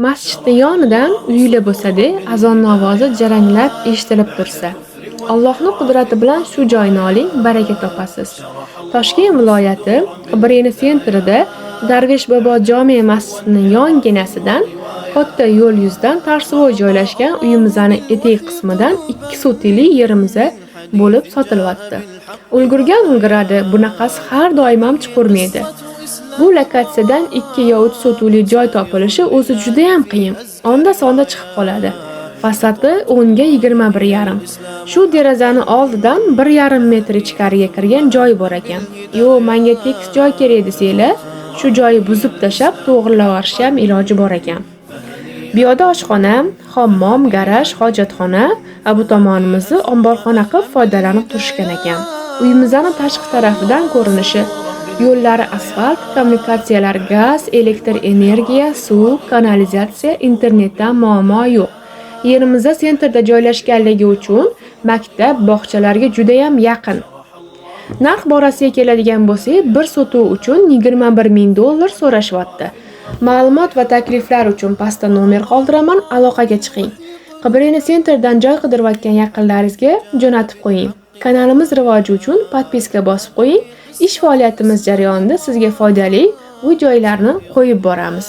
Masjidni yonidan uyli bo'lsa-da, azon ovozi jaranglab eshitilib tursa. Allohning qudrati bilan shu joyni oling, baraka topasiz. Toshkent viloyati Qibrayni sentrida Darvesh bobo jome masjidining yonginasidan katta yo'l yuzidan Tarsivoy joylashgan uyimizni etak qismidan 2 sotili yerimiz bo'lib sotilyapti. Ulgurgan ulguradi, bunaqasi har doim ham chiqurmaydi. Bu lokatsiyadan 2 yo 3 sotuvli joy topilishi o'zi juda ham qiyin. Onda-sonda chiqib qoladi. Fasadi 10 ga 21,5. Shu derazani oldidan 1,5 metr ichkariga kirgan joy bor ekan. Yo'q, menga tekis joy kerak desanglar, shu joyi buzib tashlab to'g'rilab yuborishga ham iloji bor ekan. Bu yoqda oshxona, hammom, garaj, hojatxona, va bu tomonimizni omborxona qilib foydalanib turishgan ekan. Uyimizni tashqi tarafidan ko'rinishi: yo'llari asfalt, kommunikatsiyalar gaz, elektr energiya, suv, kanalizatsiya, internetdan muammo yo'q. Yerimizda sentrda joylashganligi uchun maktab, bog'chalarga juda ham yaqin. Narx borasiga keladigan bo'lsak, bir sotuv uchun 21 ming dollar so'rashyapti. Ma'lumot va takliflar uchun pastda nomer qoldiraman, aloqaga chiqing. Qibrayni sentrdan joy qidirayotgan yaqinlaringizga jo'natib qo'ying. Kanalimiz rivoji uchun подписка bosib qo'ying. Ish faoliyatimiz jarayonida sizga foydali uy joylarni qo'yib boramiz.